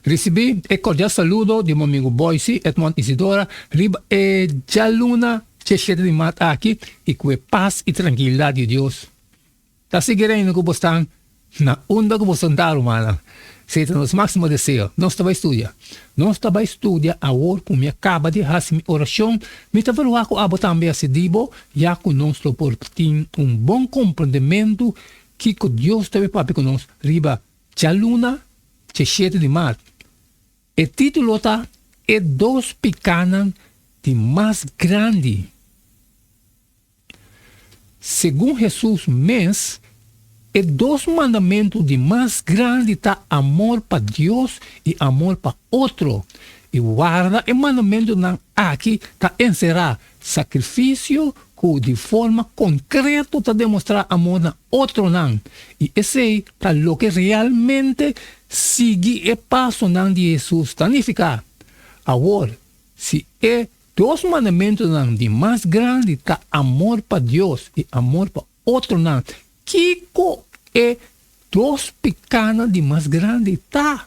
Risibí e kordial saludo di bo amigu Boysie Edmond Isidora riba e djaluna diesshete di mart aki i ku e pas i trankilidat di Dios ta sigui reina ku bosnan na unda ku boso ta rumannan. Esei ta nos máksimo deseo. Nos ta bai studia. Nos ta bai studia awor ku mi a kaba di hasi mi orashon. Mi ta verwagt ku abo tambe a hasi di bo, ya ku nos lo por tin un bon komprendementu kiko Dios ta bai papia ku nos riba Djaluna, diesshete di mart. E título ta E dos pikánan di mas grandi. Segun Hesus mes, e dos mandamentu di mas grandi ta amor pa Dios i amor pa otro. I warda e mandamentunan aki ta enserá sakrifisio ku di forma konkreto ta demostrá amor na otronan, i esei ta loke realmente sigui e pasonan di Hesus ta nifiká. Awor, si e dos mandamentunan di mas grandi ta amor pa Dios i amor pa otronan, kiko e dos pikánan di mas grandi ta?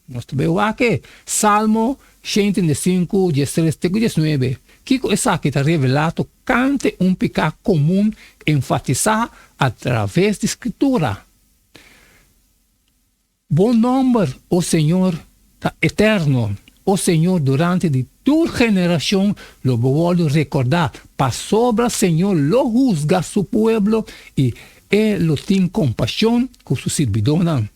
Nos ta bai wak e Salmo 135, 13 te ku 19. Kiko esaki ta revelá tokante un piká komun enfatisá atraves di Skritura? Bo nòmber, o Señor, ta eterno. O Señor, durante di tur generashon lo bo wòrdu rekordá, pasobra Señor lo husga su pueblo i e lo tin kompashon ku su sirbidónan.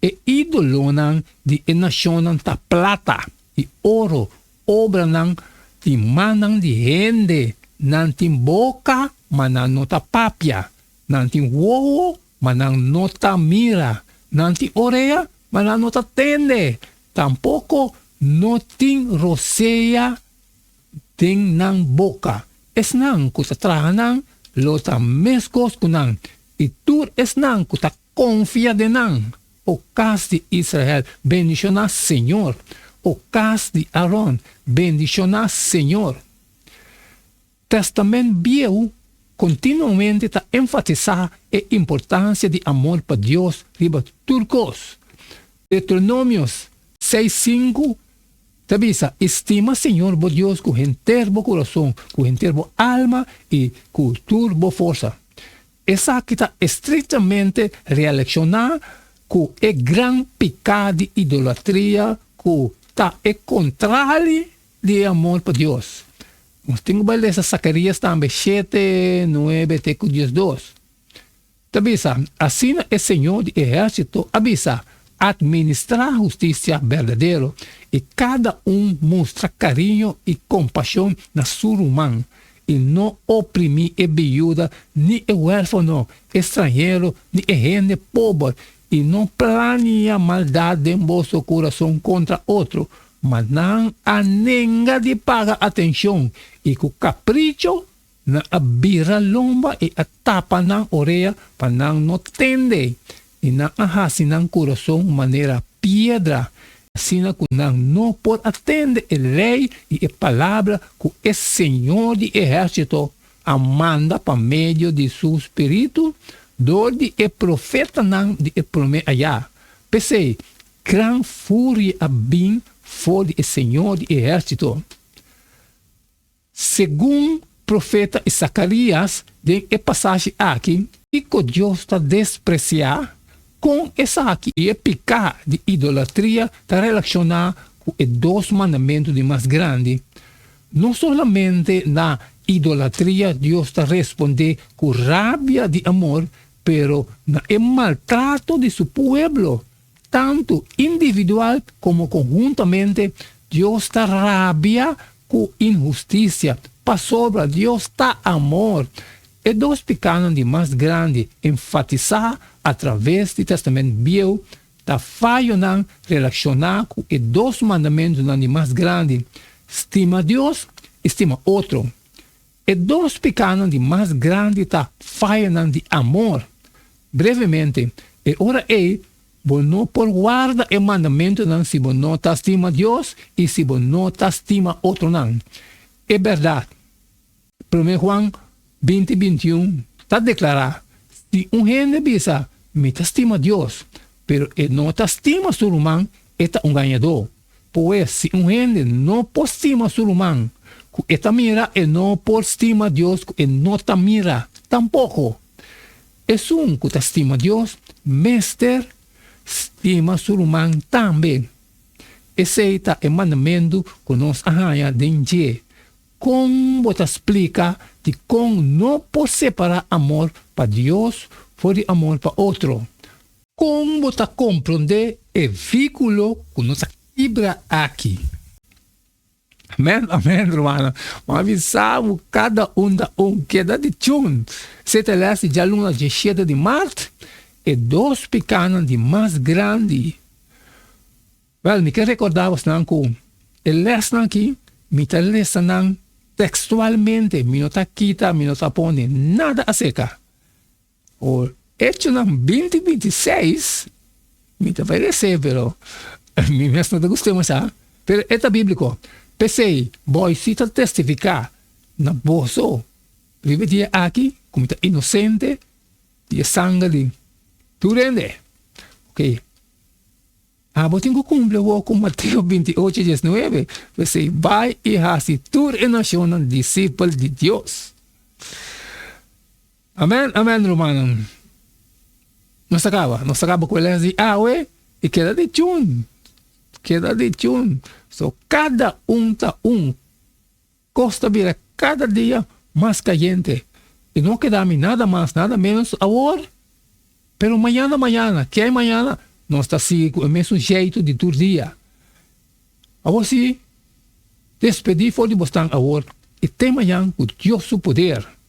E ídolonan di e nashonnan ta plata i oro, obranan di mannan di hende. Nan tin boka, ma nan no ta papia, nan tin wowo, ma nan no ta mira, nan tin orea, ma nan no ta tende, tampoko no tin rosea den nan boka. Esnan ku ta traha nan lo ta meskos ku nan, i tur esnan ku ta Konfia den nan, o kas di Israel, bendishoná Señor, o kas di Aron, bendishoná Señor. Tèstamènt Bieu kontinuamente ta enfatisá e importansia di amor pa Dios riba tur kos. Deuteronomios seis sinku ta bisa, Stima Señor bo Dios ku henter bo kurason, ku henter bo alma i ku tur bo forsa. Esaki ta estrictamente realacioná cu e gran picá di idolatria cu ta e contrali di e amor pa Dios. Nos tin cu bai lesa Zacarías tambe shete, nuebe te cu diesdos. Ta bisa, Asina e Señor di ehército a bisa, Administrá husticia berdadero, i cada un mustra cariño i compasion na su ruman, i no oprimí e biuda ni e huérfano, e stranhero ni e hende pober, i no plania maldat den boso kurason kontra otro. Ma nan a nenga di paga atenshon, i ku kapricho nan a bira lomba i a tapa nan orea pa nan no tende, i nan a hasi nan kurason manera piedra, asina ku nan no por a tende e lei i e palabra ku e Señor di ehérsito a manda pa medio di su spiritu dor di e profetanan di e promé ayá. P'esei, gran furia a bin for di e Señor di ehérsito. Segun profeta Isakarias den e pasashi aki, kiko Dios ta despresiá? Kon esaki i e piká di idolatria ta relashoná ku e dos mandamentu di mas grandi? No solamente na idolatria Dios ta respondé ku rabia di amor, pero na e maltrato di su pueblo, tantu individual komo konhuntamente, Dios ta rabia ku inhustisia, pasobra Dios ta amor. E dos pikánan di mas grandi enfatisá atraves di Tèstamènt Bieu ta fayonan relashoná ku e dos mandamentunan di mas grandi, stima Dios i stima otro. E dos pikánan di mas grandi ta fayonan di amor. Brevemente, e ora ei bo no por warda e mandamentunan si bo no ta stima Dios i si bo no ta stima otronan. E bèrdat. Promé Juan binti bintiun ta deklará, Si un hende bisa, Mi ta stima Dios, pero e no ta stima su ruman, e ta un gañadó. Pues, si un hende no por stima su ruman ku e ta mira, e no por stima Dios ku e no ta mira tampoko. Esun ku ta stima Dios mester stima su ruman tambe. Esei ta e mandamentu ku nos a haña den dje. Kon bo ta splika dikon no por separá amor pa Dios for di amor pa otro? Kon bo ta komprondé e vínkulo ku no ta kibra aki? Amèn, amèn, rumannan. Bo a bisa bo kada un ta un keda di chun. Sete lès di djaluna diesshete di mart, e dos pikánan di mas grandi. Wèl, mi ke rekordá bosnan ku e lèsnan akí mi ta lesa nan tekstualmente, mi no ta kita, mi no ta pone nada aserka. Or Echonan 20 26, mi ta bai les'é pero mi mes no ta gust'é masha, pero e ta bíbliko. P'esei bo si ta testifiká na boso riba e dia aki ku mi ta inosente di e sanger di tur hende. Oke, abo tin ku kumpli awor ku Mateo 28 19, p'esei bai i hasi tur e nashonnan disipel di Dios. Amen amen rumannan nos ta kaba nos ta kaba ku e les di awe i keda di chun keda di chun so kada un ta un kos ta bira kada dia mas kayente i no keda mi nada mas nada menos awor pero mañana mañana ke mañana nos ta sigui ku e mesun jeitu di tur dia awor si despedi for di bosnan awor i te mañan ku Dios su poder.